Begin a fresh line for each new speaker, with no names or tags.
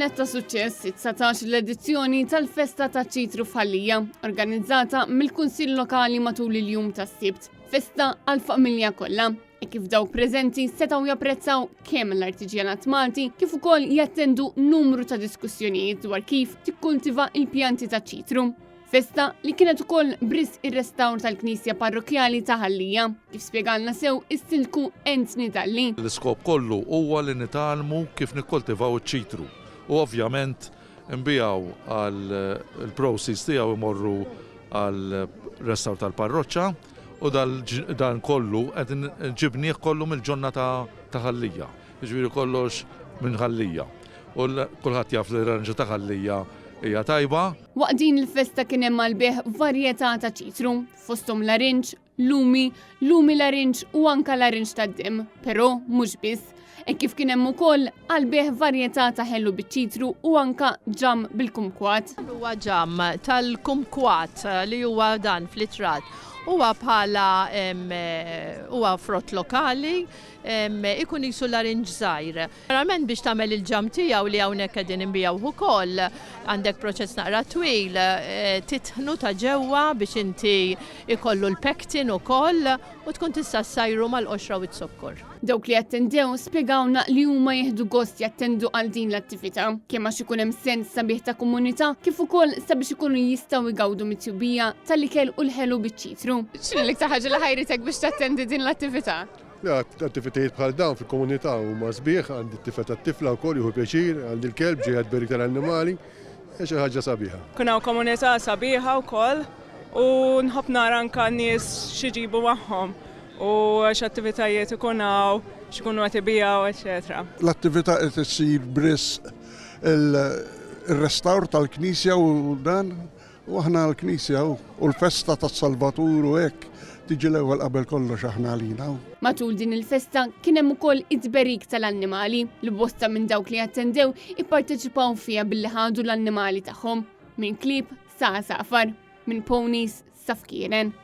Kienet ta' suċċess it-19 l-edizzjoni tal-Festa taċ-Ċitru f'Ħal Lija, organizzata mill-Kunsill Lokali matul il-jum tas-Sibt. Festa għall-familja kollha, e kif dawk preżenti setgħu japprezzaw kemm l-artiġjanat Malti kif ukoll jattendu numru ta' diskussjonijiet dwar kif tikkultiva il-pjanti taċ-ċitru. Festa li kienet ukoll b'risq ir-restawr tal-Knisja Parrokkjali ta' Ħal Lija, kif spjegalna sew is-Sindku Anthony Dalli.
L-iskop kollu huwa li nitgħallmu kif nikkoltivaw iċ-ċitru u ovvjament nbigħu għal il-proceeds tiegħu jmorru għal restawr tal-parroċċa u dan kollu qed ġibnieh kollu mill-ġonna ta' Ħal Lija. Jiġifieri kollox minn Ħal Lija. U kulħadd jaf li l-ranġa ta' Ħal Lija hija tajba.
Waqt din il-festa kien hemm għall-bejgħ varjetà ta' ċitru, fosthom larinġ, lumi, lumi larinġ u anka larinġ tad-demm, però mhux biss, hekk kif kien hemm ukoll għall-bejgħ varjetà ta' ħelu biċ-ċitru u anka ġamm bil-kumkwat.
Dan huwa ġamm tal-kumkwat li huwa dan fl-itrat. Huwa bħala huwa frott lokali, ikun qisu larinġ żgħir. Ġeneralment biex tagħmel il-ġamm tiegħu li hawnhekk qegħdin inbigħuh ukoll, għandek proċess naqra twil, titħnu ta' ġewwa biex inti jkollu l-pectin ukoll u tkun tista' ssajru mal-qoxra u z-zokkor.
Dawk li attendew spjegawlna li huma jieħdu gost jattendu għal din l-attività, kemm għax ikun hemm sens sabiħ ta' komunità kif ukoll sabiex ikunu jistgħu jgawdu mit-tjubija tal-ikel u l-ħelu biċ-ċitru. X'inhi l-iktar ħaġa li ħajritek biex tattendi din l-attività?
Attivitajiet bħal dawn fil-komunità huma sbieħ, għandi t-tifel tat-tifla wkoll jieħu pjaċir, għandi l-kelb ġej għad-tberik tal-annimali, hija xi ħaġa sabiħa.
Ikun hawn komunità sabiħa wkoll u nħobb nara anke n-nies x'iġibu magħhom u x'attivitajiet ikun hawn, x'ikunu qed ibigħu, eċċetera.
L-attività qed issir b'risq ir-restawr tal-knisja u dan U aħna l-Knisja u l-festa tas-Salvatur u hekk tiġi l-ewwel qabel kollox aħna għalina.
Matul din il-festa kien hemm ukoll it-tberik tal-annimali li bosta minn dawk li attendew ipparteċipaw fiha billi ħadu l-annimali tagħhom, minn klieb sa għasafar, minn ponies sa fkieren.